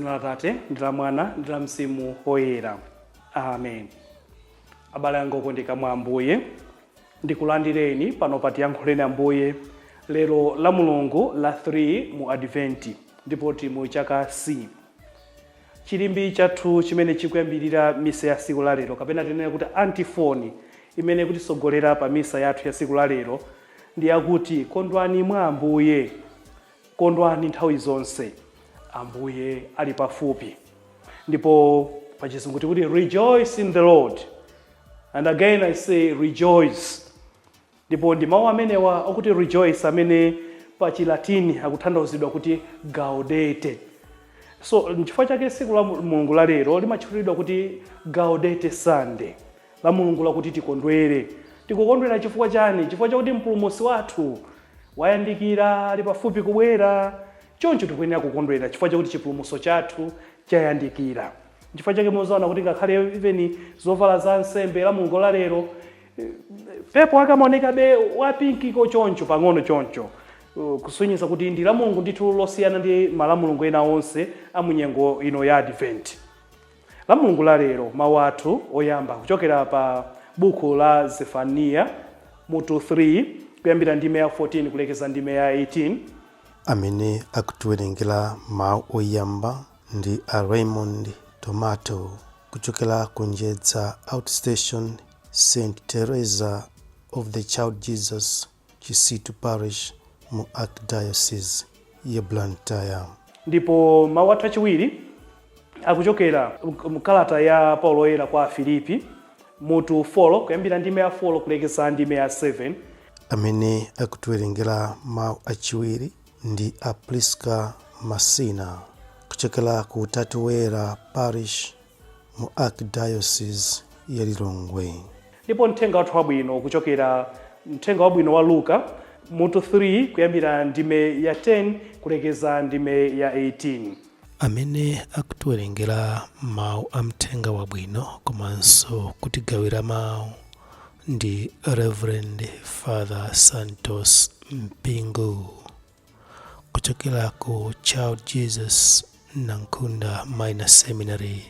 Dzina la Tate ndi la Mwana ndi la Mzimu Woyera. Amen. Abale anga okondeka mwa Ambuye, ndikulandireni pano pa Tiyankhuleni Ambuye lero la Mulungu la 3 mu Adventi, ndipo tili mu chaka C. Chilimbi chathu chimene chikuyambirira misa ya tsiku la lero, kapena tinene kuti antifoni imene ikutisogolera pa misa yathu ya tsiku la lero, ndi yakuti kondwani mwa Ambuye. Kondwani nthawi zonse, Ambuye ali pafupi. Ndipo pa Chizungu tikuti rejoice in the Lord. And again I say rejoice. Ndipo ndi mawu amenewa okuti rejoice amene pa Chilatini akutanthauzidwa kuti gaudete. So nchifukwa chake tsiku la Mulungu la lero limatchulidwa kuti Gaudete Sunday, la Mulungu lakuti tikondwere. Tikukondwera chifukwa chani? Chifukwa chakuti Mpulumutsi wathu wayandikira, ali pafupi kubwera. Choncho tikuyenera kukondwera chifukwa chakuti chipulumutso chathu chayandikira. Nchifukwa chake muzaona kuti ngakhale even zovala za nsembe la Mulungu la lero, purple akamaonekabe wa pink ko choncho pang'ono choncho, kusonyeza kuti ndi la Mulungu ndithu losiyana ndi malamulungu ena onse a munyengo ino ya Advent. La Mulungu la lero, mawu athu oyamba kuchokera pa buku la Zefaniya mutu 3 kuyambira ndime ya 14 kulekeza ndime ya 18. Amene akutiwerengera mawu oyamba ndi a Raymond Tomato kuchokera ku Njedza Outstation, St Teresa of the Child Jesus, Chisitu Parish mu Archdiocese ya Blantyre. Ndipo mawu athu achiwiri akuchokera mkalata ya Paulo Woyera kwa Afilipi mutu 4 kuyambira ndime ya 4 kulekeza ndime ya 7. Amene akutiwerengera mawu achiwiri ndi a Priska Masina kuchokera ku Utatu Woyera Parish mu Archdiocese ya Lilongwe. Ndipo mthenga wathu wabwino kuchokera mthenga wabwino wa Luka mutu 3 kuyambira ndime ya 10 kulekeza ndime ya 18. Amene akutiwerengera mawu a mthenga wabwino komanso kutigawira mawu ndi Reverend Father Santos Mpingo kuchokera ku Child Jesus Nankhunda Minor Seminary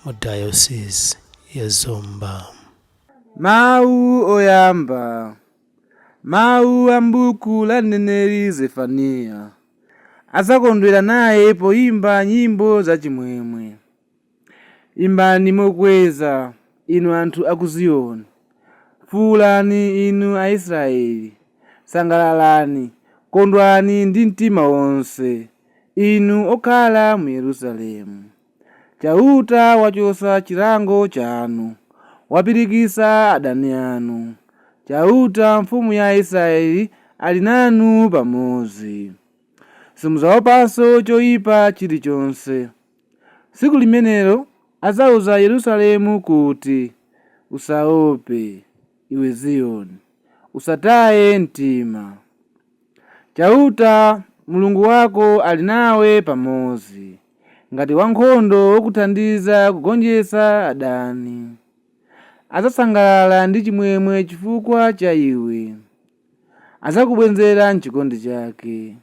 mu Diocese ya Zomba. Mawu oyamba. Mawu a m'buku la mneneri Zefaniya. Adzakondwera naye poyimba nyimbo zachimwemwe. Imbani mokweza, inu anthu a ku Ziyoni! Fuwulani, inu Aisraeli! Sangalalani, kondwani ndi mtima wonse, inu okhala mu Yerusalemu! Chauta wachotsa chilango chanu, wapirikitsa adani anu. Chauta, mfumu ya Aisraeli, ali nanu pamodzi. Simudzaopanso choipa chilichonse. Tsiku limenelo adzauza Yerusalemu kuti, Usaope, iwe Ziyoni, usataye mtima. Chauta, Mulungu wako, ali nawe pamodzi, ngati wankhondo wokuthandiza kugonjetsa adani. Adzasangalala ndi chimwemwe chifukwa cha iwe. Adzakubwezera m'chikondi chake.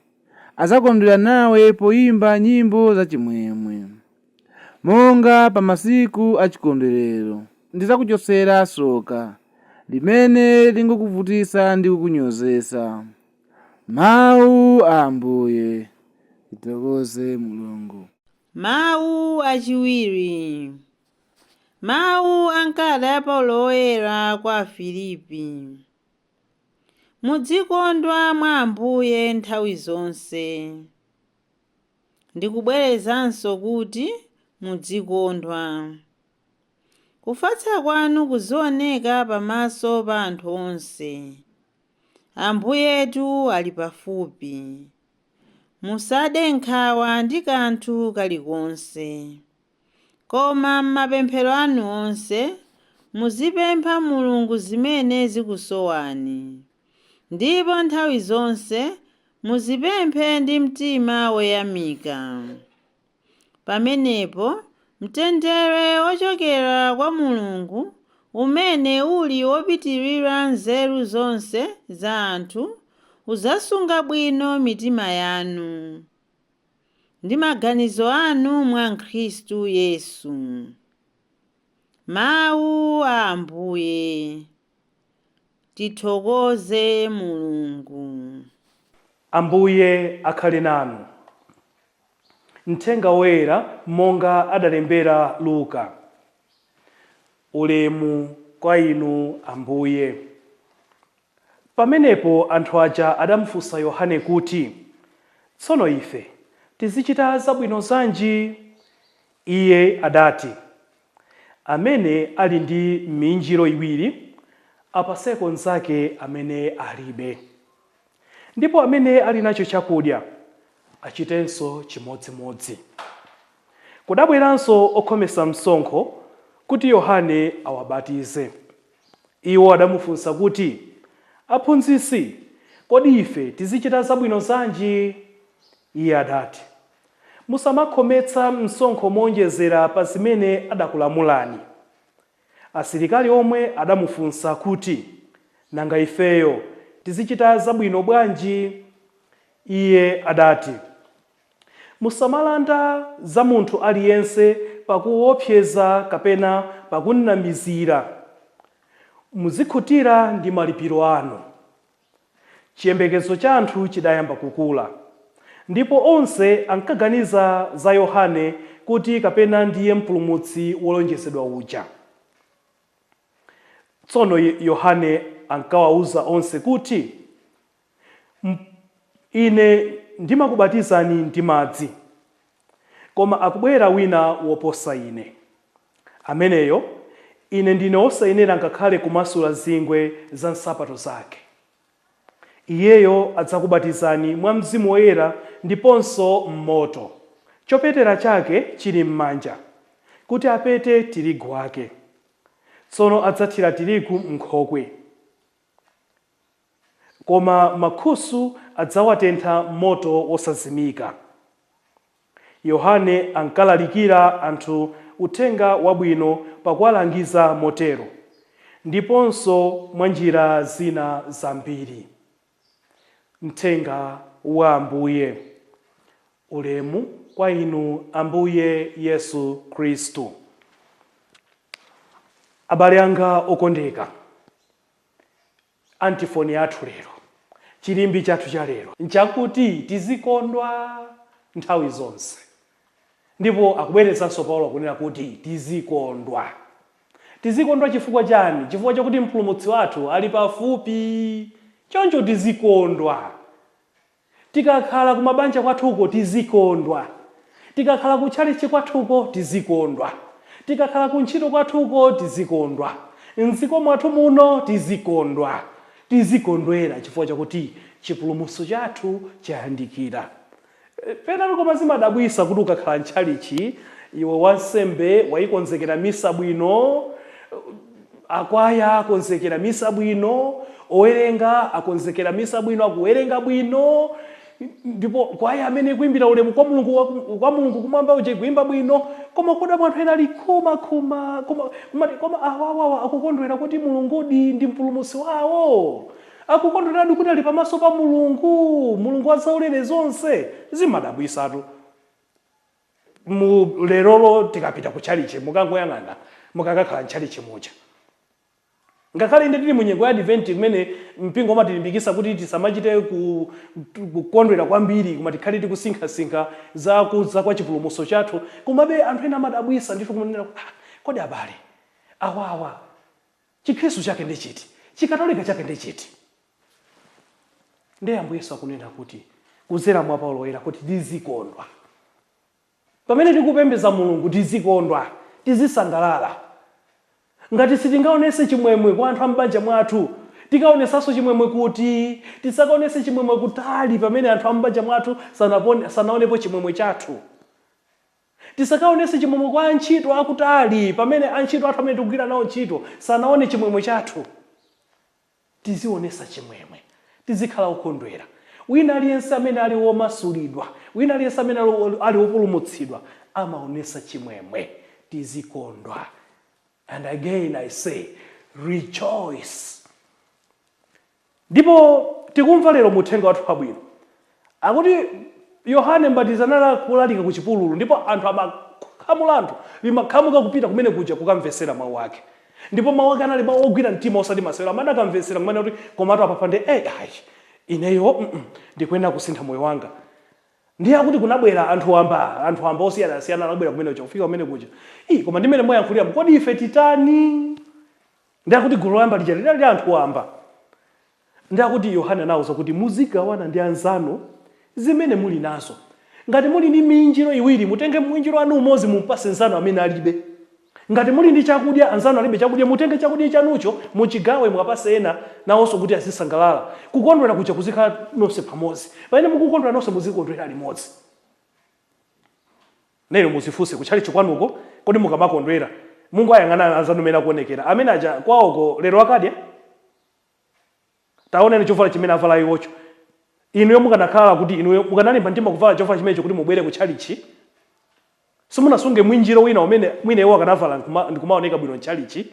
Adzakondwera nawe poyimba nyimbo zachimwemwe. Monga pa masiku achikondwerero, ndidzakuchotsera tsoka limene lingokuvutitsa ndi kukunyozetsa. Mawu a Ambuye. Tithokoze Mulungu. Mawu achiwiri. Mawu a m'kalata ya Paulo Woyera kwa Afilipi. Muzikondwa mwa Ambuye nthawi zonse. Ndikubwerezanso kuti muzikondwa. Kufatsa kwanu kuzioneka pamaso pa anthu onse. Ambuyetu ali pafupi. Musade nkhawa ndi kanthu kalikonse. Koma m'mapemphero anu onse, muzipempha Mulungu zimene zikusowani. Ndipo nthawi zonse muzipemphe ndi mtima woyamika. Pamenepo mtendere wochokera kwa Mulungu, umene uli wopitirira nzeru zonse za anthu, udzasunga bwino mitima yanu. ndi maganizo anu mwa Khristu Yesu. Mawu a Ambuye. Tithokoze Mulungu. Ambuye akhale nanu. Mthenga Woyera monga adalembera Luka. Ulemu kwa inu, Ambuye. Pamenepo anthu aja adamufunsa Yohane kuti, "Tsono ife tizichita zabwino zanji?" Iye adati, "Amene ali ndi minjiro iwiri apaseko mnzake amene alibe, ndipo amene ali nacho chakudya achitenso chimodzimodzi." Kudabweranso okhomesa msonkho kuti Yohane awabatize. Iwo adamufunsa kuti, "Aphunzitsi, kodi ife tizichita zabwino zanji?" Iye adati, "Musamakhometsa msonkho monjezera pa zimene adakulamulani." Asilikali omwe adamufunsa kuti, "Nanga ifeyo tizichita zabwino bwanji?" Iye adati, "Musamalanda za munthu aliyense pakuopseza kapena pakunamizira. Muzikhutira ndi malipiro anu." Chiyembekezo cha anthu chidayamba kukula, ndipo onse ankaganiza za Yohane kuti kapena ndiye mpulumutsi wolonjezedwa uja. Tsono Yohane ankawawuza onse kuti, "Ine ndimakubatizani ndi madzi, koma akubwera wina woposa ine. Ameneyo ine ndine wosayenera ngakhale kumasula zingwe za nsapato zake. Iyeyo adzakubatizani mwa Mzimu Woyera ndiponso m'moto. Chopetera chake chili m'manja kuti apete tirigu wake. Tsono adzathira tirigu m'nkhokwe, koma mankhusu adzawatentha moto wosazimika." Yohane ankalalikira anthu uthenga wabwino pakuwalangiza motero, ndiponso mwa njira zina zambiri. Mthenga wa Ambuye. Ulemu kwa inu, Ambuye Yesu Khristu. Abale anga okondeka, antifoni yathu lero, chilimbi chathu cha lero nchakuti tizikondwa nthawi zonse. Ndipo akubwerezanso Paulo kunena kuti tizikondwa. Tizikondwa chifukwa chani? Chifukwa chakuti mpulumutsi wathu ali pafupi. Choncho tizikondwa. Tikakhala kumabanja kwathuko, tizikondwa. Tikakhala kutchalichi kwathuko, tizikondwa. Tikakhala kuntchito kwathuko, tizikondwa. Mdziko mwathu muno, tizikondwa. Tizikondwera chifukwa chakuti chipulumutso chathu chayandikira. Penatu koma zimadabwisa kuti ukakhala mtchalichi, iwe wansembe wayikonzekera misa bwino, akwaya akonzekera misa bwino, owerenga akonzekera misa bwino, akuwerenga bwino, ndipo kwaya amene ikuimbira ulemu kwa Mulungu, kwa Mulungu kumwamba uja ikuimba bwino, koma kudabwa anthu ena ali khumakhuma. Koma awawawa akukondwera kuti Mulungudi ndi mpulumutsi wawo? Akukondweradi kuti ali pamaso pa Mulungu, Mulungu wa zaulere zonse? Zimadabwisatu. Mu lerolo tikapita ku tchalichi, mukangoyang'ana, mukakakhala mtchalichi muja, ngakhale inde tili mu nyengo ya Advent kumene mpingo umatilimbikitsa kuti tisamachite kukondwera kwambiri, koma tikhale tikusinkhasinkha za kudza kwa chipulumutso chathu, komabe anthu ena amadabwisa ndithu kumanena, "Ah, kodi abale awawa Chikhristu chake ndi chiti? Chikatolika chake ndi chiti?" Ndiye Ambuye Yesu akunena kuti kudzera mwa Paulo Woyera kuti tizikondwa pamene tikupembedza Mulungu, tizikondwa, tizisangalala. Ngati sitingaonese chimwemwe kwa anthu ambanja mwathu, tikaonesanso chimwemwe kuti? Tisakaonese chimwemwe kutali pamene anthu ambanja mwathu sanaonepo chimwemwe chathu. Tisakaonese chimwemwe kwa antchito akutali pamene antchito athu amene tikugwira nawo ntchito sanaone chimwemwe chathu. Tizionesa chimwemwe, tizikhala okondwera. Wina aliyense amene ali womasulidwa, wina aliyense amene ali wopulumutsidwa amaonesa chimwemwe. Tizikondwa. And again I say, rejoice. Ndipo tikumva lero mu uthenga wathu wabwino akuti Yohane Mbatizi anali kulalika ku chipululu, ndipo anthu amakhamu la anthu limakhamuka kupita kumene kuja kukamvesera mawu ake. Ndipo mawu ake anali mawu ogwira mtima, osati masewero. Amene akamvesera kumene kuti komatu apapa nde ayi, ineyo ndikuyenera kusintha moyo wanga. Ndiye akuti kunabwera anthu wamba osiyanasiyana, anabwera kumene kuja. Kufika kumene kuja, "Ii, koma ndimene moyankhulira, kodi ife titani?" Ndiye akuti gulu loyamba lija linali anthu wamba. Ndiye akuti Yohane anawuza kuti muzigawana ndi anzanu zimene muli nazo. Ngati muli ndi minjiro iwiri, mutenge mwinjiro anu umodzi mumpase nzanu amene alibe. Ngati muli ndi chakudya, anzanu alibe chakudya, mutenge chakudya chanucho muchigawe, mukapase ena nawonso kuti azisangalala. Kukondwera kuja kuzikhala nonse pamodzi. Pamene mukukondwera nonse, muzikondwera limodzi. Neno muzifunse kutchalichi kwanuko, kodi mukamakondwera mungoyang'ana anzanu mene akuonekera, amene aja kwawoko lero akadya? Taoneni chovala chimene avala iwocho. Inuyo mukanakhala kuti inuyo mukanalimba mtima kuvala chovala chimenecho kuti mubwere kutchalichi? Simunasunge mwinjiro wina umene mwina iwo akanavala ndikumaoneka bwino mtchalichi?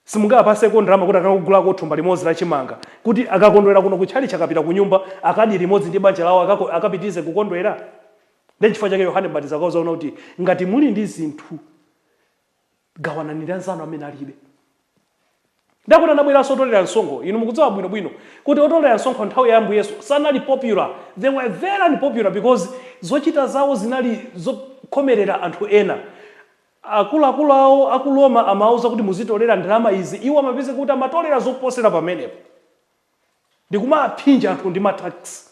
Simungapaseko ndalama kuti akakugulako thumba limodzi la chimanga, kuti akakondwera kuno kutchalichi, akapita ku nyumba akadye limodzi ndi banja lawo, akapitirize kukondwera? Ndi chifukwa chake Yohane Mbatizi akauza kuti ngati muli ndi zinthu, gawanani ndi anzanu amene alibe. Ndakuti anabweranso otolera msonkho. Inu mukudziwa bwinobwino kuti otolera msonkho nthawi ya Ambuye Yesu sanali popular. They were very unpopular because zochita zawo zinali zokhomerera anthu ena. Akuluakulu awo aku Roma amawuza kuti muzitolera ndalama izi, iwo amapeza kuti amatolera zoposera pamenepo ndikumaphinja anthu ndi ma tax.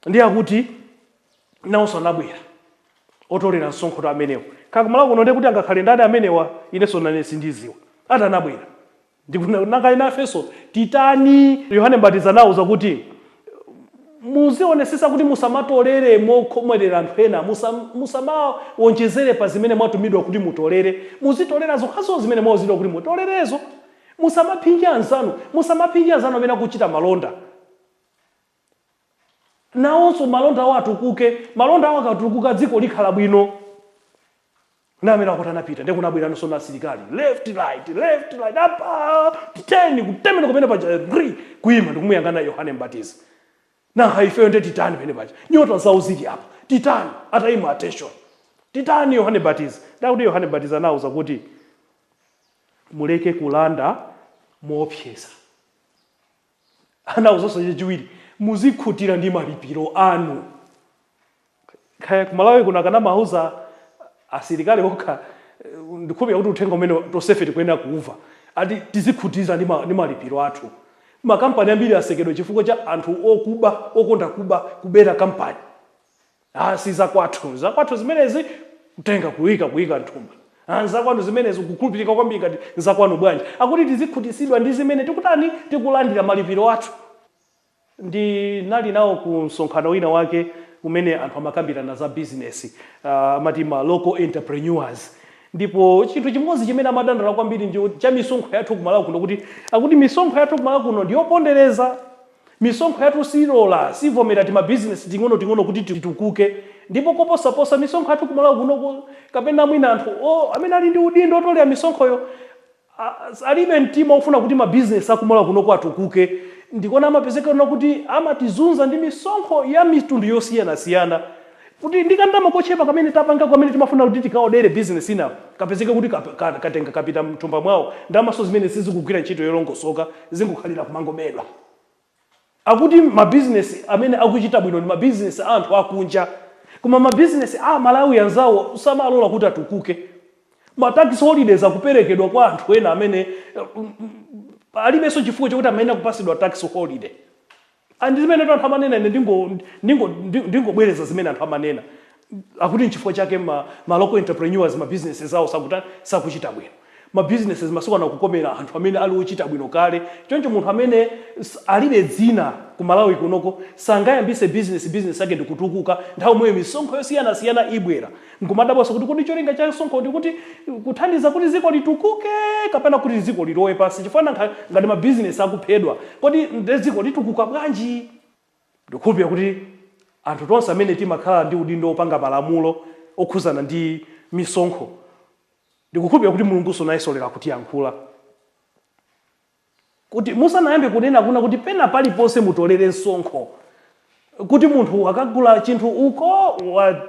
Ndiye akuti nawonso anabwera otolera msonkho amenewo. Kakumala kuno ndiye kuti angakhale ndani amenewa? Inenso nane sindiziwa. Ati anabwera ndikunanga, inafenso titani? Yohane Mbatizi anawuza kuti muzionesesa kuti musamatolere mokhomerera anthu ena, musamawonjezere pa zimene mwatumidwa kuti mutolere. Muzitolera zokhazo zimene mwauzidwa kuti mutolerezo. Musamaphinje anzanu, musamaphinje anzanu amene akuchita malonda. Nawonso malonda awo atukuke. Malonda awo akatukuka, dziko likhala bwino. Na amene akuti anapita, ndiye kunabweranso na asilikali, left, right, left, right, apa 10 kutemena kumene paja ri kuyima ndikumuyang'ana Yohane Mbatizi. "Nanga ifeyo nde titani pene paja? Nyota zawo zili apa, titani?" Atayima, attention, "Titani, Yohane Mbatizi?" Ndakuti Yohane Mbatizi anawuza kuti muleke kulanda moopseza. Anawuzanso chachiwiri, muzikhutira ndi malipiro anu. Kaya kumalawi kuno akanamauza asilikali okha, ndikhulupirira kuti uthenga umene tonsefe tikuyenera kuumva. Ati tizikhutira ndi malipiro athu. Makampani ambiri asekedwa chifukwa cha anthu okuba, okonda kuba, kubera kampani. Ah, si zakwathu, zakwathu zimenezi, kutenga kuyika mthumba. Ah, nzakwanu zimenezi? Kukhulupirika kwambiri ngati nzakwanu bwanji? Akuti tizikhutisidwa ndi zimene tikutani, tikulandira, malipiro athu. Ndinali nawo ku msonkhano wina wake umene anthu amakambirana za business, amati ma local entrepreneurs. Ndipo chinthu chimodzi chimene amadandaula kwambiri ndi cha misonkho yathu kumalawi kuno, kuti akuti misonkho yathu kumalawi kuno ndiyopondereza. Misonkho yathu silola, sivomera ti mabizinesi ting'onoting'ono kuti titukuke. Ndipo koposaposa, misonkho yathu kumalawi kunoko, kapena mwina anthu amene ali ndi udindo otolera misonkhoyo alibe mtima ofuna kuti mabizinesi akumalawi kunoko atukuke. Ndikuona amapezekana kuti amatizunza ndi misonkho ya mitundu yosiyanasiyana, kuti ndi kandalama kochepa kamene tapanga, kamene timafuna kuti tikaodere bizinesi ina, kapezeke kuti katenga kapita mthumba mwawo. Ndalamaso zimene sizikugwira ntchito yolongosoka, zingokhalira kumangobedwa. Akuti mabizinesi amene akuchita bwino ndi mabizinesi a anthu akunja, koma mabizinesi a Malawi anzawo samalola kuti atukuke. Ma tax holidays akuperekedwa kwa anthu ena amene alibenso chifukwa chokuti amene akupasidwa tax holiday. Andi zimene anthu amanena, ine ndingobwereza zimene anthu amanena. Akuti nchifukwa chake ma local entrepreneurs, ma businesses awo sakuchita bwino. Ma businesses masiku ano akukomera anthu amene ali ochita bwino kale. Choncho munthu amene alibe dzina ku Malawi kunoko sangayambise business, business yake ndikutukuka. Nthawi imweyo misonkho yosiyanasiyana ibwera, nkumadabwanso kuti kodi cholinga cha msonkho ndi kuti kuthandiza kuti dziko litukuke kapena kuti dziko lilowe pansi? Chifukwa ngati mabizinesi akuphedwa, kodi nde dziko litukuka bwanji? Ndikukhulupirira kuti anthu tonse amene timakhala ndi udindo wopanga malamulo okhuzana ndi misonkho, ndikukhulupirira kuti Mulunguso nayenso lero akutiyankhula kuti musanayambe kunena kuna kuti pena paliponse mutolere msonkho, Kuti munthu akagula chinthu uko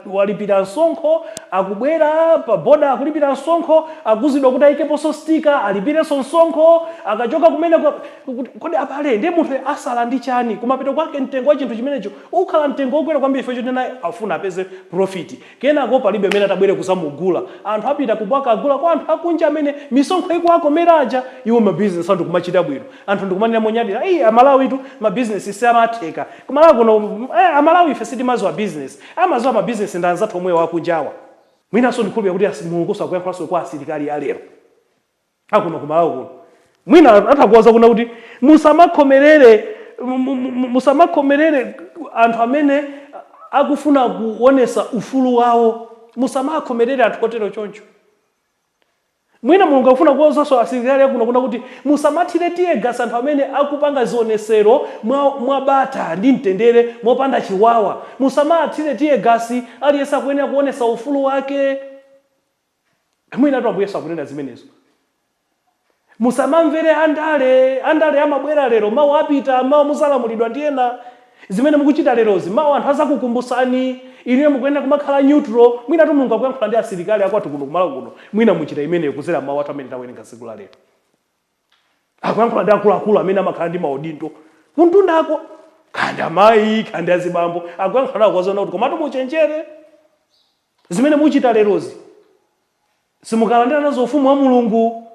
walipira msonkho, akubwera pa boda akulipira msonkho, akuzidwa kuti ayikeponso sticker, alipirenso msonkho, akachoka kumene kodi abale, ndiye munthu asala ndi chani? Kumapeto kwake mtengo wa chinthu chimenecho ukhala mtengo wokwera kwambiri, chifukwa choti naye afuna apeze profit. Kenako palibe amene atabwere kuzamugula, anthu apita kubwaka agula kwa anthu akunja amene misonkho ikuwakomera aja. Iwo mabizinesi anthu kumachita bwino, anthu ndikumanena monyadira, "Ayi, Amalawi tu mabizinesi si amatheka Kumalawi kuno. Amalawi ife sitimaziwa business, amaziwa mabizinesi ndi anzathu omwewo akunjawa." Mwinanso ndikhulupirira kuti Mulungu sakuyankhulanso kwa asilikali alero akuno Kumalawi kuno. Mwina athakuwaza kuna kuti musamakhomerere anthu amene akufuna kuonesa ufulu wawo, musamakhomerere anthu otero choncho. Mwina Mulungu akufuna kuwuzanso asilikali akuno kuna kuti musamathire tear gas anthu amene akupanga zionesero mwabata ndi mtendere, mopanda chiwawa. Musamathire tear gas, aliyense akuyenera kuonesa ufulu wake. Mwina atu Ambuye akunena zimenezo. Musamamvere andale, andale amabwera lero, mawu apita, mawu muzalamulidwa ndi ena. Zimene mukuchita lerozi, mawu anthu azakukumbusani. Inuyo mukuyenera kumakhala neutral. Mwina tu Mulungu akuyankhula ndi asilikali akwathu kuno Kumalawi kuno, mwina muchita imeneyo kuzera mawu athu amene tawerenga tsiku la lero. Akuyankhula ndi akuluakulu amene amakhala ndi maudindo kuntundako, kandi amayi kandi azibambo, akuyankhula nawo kuwazona kuti komatu muchenjere, zimene muchita lerozi simukalandira nazo ufumu wa Mulungu,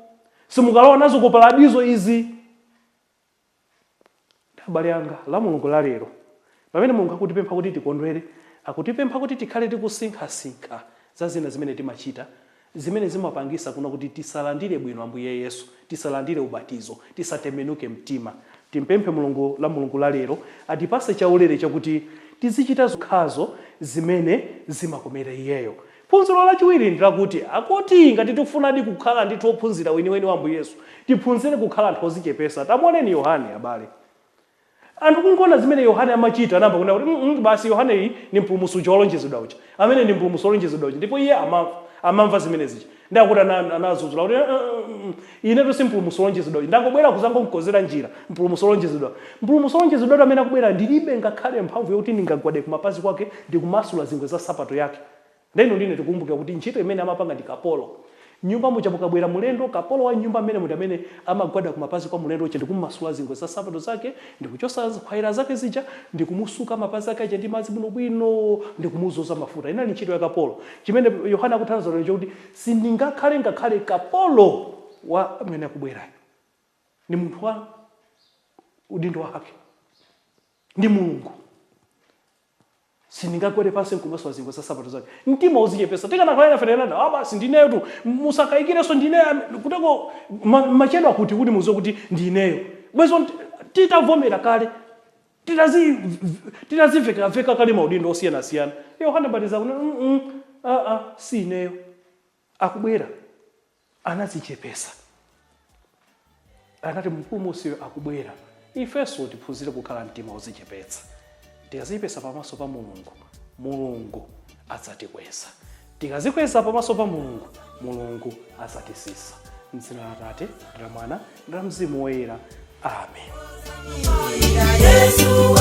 simukalowa nazo ku paradizo izi. Abale anga, la Mulungu la lero, pamene Mulungu akutipempha kuti tikondwere, akutipempha kuti tikhale tikusinkhasinkha za zina zimene timachita zimene zimapangisa kuna kuti tisalandire bwino Ambuye Yesu, tisalandire ubatizo, tisatembenuke mtima. Timpemphe Mulungu la Mulungu la lero atipase chaulere chakuti tizichita zokhazo zimene zimakomera iyeyo. Phunziro lachiwiri ndi lakuti akuti ngati tikufunadi kukhala ndithu ophunzira weniweni wa Ambuye Yesu, tiphunzire kukhala anthu ozichepesa. Tamuoneni Yohane, abale. Anthu kungoona zimene Yohane amachita anayamba kunena kuti basi, Yohane iyi ni mpulumutsi uja wolonjezedwa uja, amene ndi mpulumutsi wolonjezedwa uja." Ndipo iye amamva zimene zija, ndi akuti anazuzula kuti, "Inetu si mpulumutsi wolonjezedwa uja, ndangobwera kuzangomkonzera njira mpulumutsi wolonjezedwa. Mpulumutsi wolonjezedwa amene akubwera, ndilibe ngakhale mphamvu yokuti ndingagwade kumapazi kwake ndikumasula zingwe za sapato yake." Ndeno ndine tikukumbukira kuti ntchito imene amapanga ndi kapolo. Nyumba muja mukabwera mulendo, kapolo wa nyumba amene munthu amene amagwada kumapazi kwa mulendo uja ndikumasula zingwe za sapato zake, ndikuchosa khwayira zake zija, ndikumusuka mapazi ake aja ndi madzi bwinobwino, ndikumuzoza mafuta. Inali ntchito ya kapolo. Chimene Yohane akutanthauza chokuti sindingakhale ngakhale kapolo wa amene akubwerayo, ni munthu wa udindo wake ndi Mulungu, sindingagwade pansi nkumasula zingwe za sapato zake. Mtima uzichepesa. Tikanakhala ena fenenana, "Ah, basi, ndineyo tu, musakayikirenso, ndineyo." Kuteko machedwa kuti muziwe kuti ndineyo bwezo titavomera kale, titazivekaveka kale maudindo osiyanasiyana. Yohane Mbatiza kuti, ah, ah, si ineyo, akubwera." Anazichepesa, anati mpulumutsiyo akubwera. Ifenso tiphunzire kukhala mtima wozichepetsa. Tikazichepetsa pamaso pa Mulungu, Mulungu adzatikweza. Tikazikweza pamaso pa Mulungu, Mulungu adzatisisa. Mdzina la Atate ndi la Mwana ndi la Mzimu Woyera, amen. Yesu.